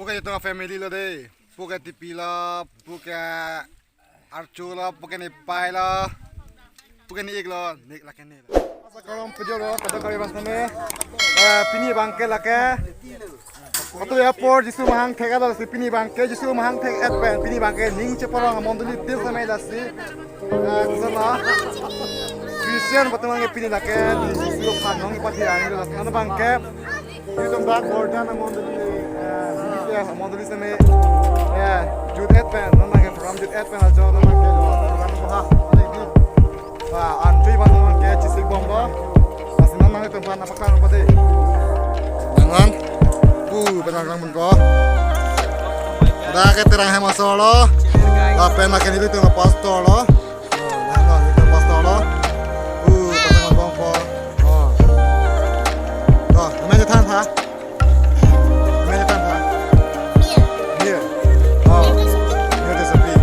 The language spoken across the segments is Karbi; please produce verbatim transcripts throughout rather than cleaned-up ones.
Ito family lo dei. Puke tipi lo, puke archu lo, puke nepei lo, puke ne-ik lo, nek lake ne lo. Asa kolom pujo lo, kadokave abang seme. Eh, pini abangke lake. Atu apor Jisu mahang thek alo si pini abangke, Jisu mahang thek-et pen, pini abangke ning cheparong mondoli tin seme lasi. Eh, sana Christian patungke pini lake, Jisu aphan nong ipathian lo, sana abangke. Itum dak Borjan amondoli, eh, B P F amondoli seme, eh, jut-et pen, non abangke program jut-et pen ajo, non abangke lo, program ko ha, ane di. Wah, an chui bang non abangke chisik bom lo. Pasi non abang itum aphan nangpaklang pade. Nanglang, pu, pen nanglang pen ko. Dak ke Terang Hem asor lo. Lapen lake nelitum apastor lo. Oh, nang lo, nelitum pastor lo. Uh, pastor nang bong po. Oh. To, name chethan tha. Name chethan tha. Mia. Oh. Mia de sapi.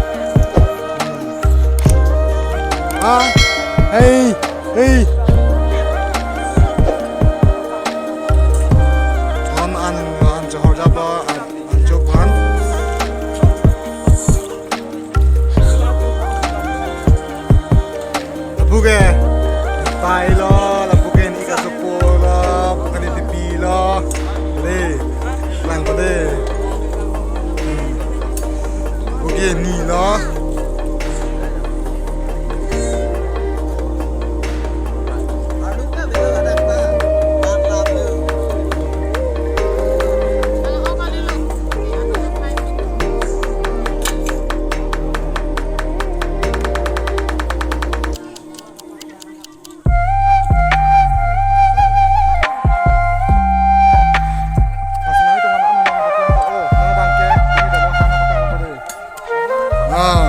Ah, hey, hey. On an, an johor jaba, an, an jok an. Lapuke nepei lo, lapuke ne-ik asopo lo, lapuke netipi lo. Dei, lang ko dei. Lapuke ne lo. Ah.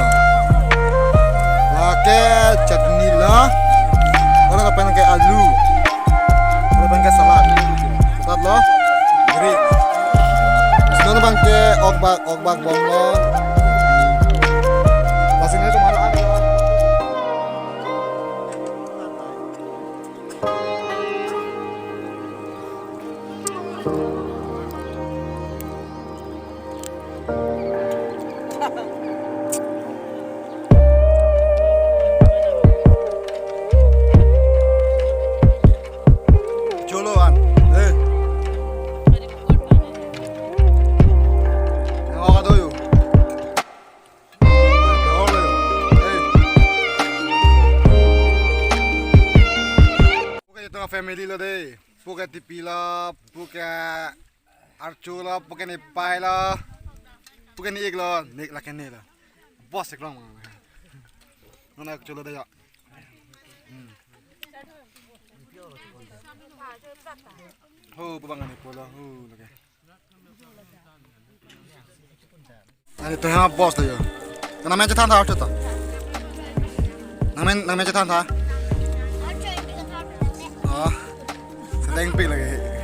Lake chutney lo. Ora kapen ke alu. Ora kapen ke salad. Salad lo. Giri. Sino abangke ok bak, ok bak bom lo. Lasi ne cuma lo. Cholo an. Eh. Yang awak tu yuk. Puke ito family lo dei. Puke tipi lo, puke archu lo, puke nepei lo, puke ne-ik lo, nek lake ne lo. Bos eklong mang. Nona chulo dei ya. Hmm. Ho, pu abang ne pulo, ho, lake. Ani to ha bos to yo. Kana name chethan tha, chethan. Name, name chethan tha. Oh. Sedang pi lagi.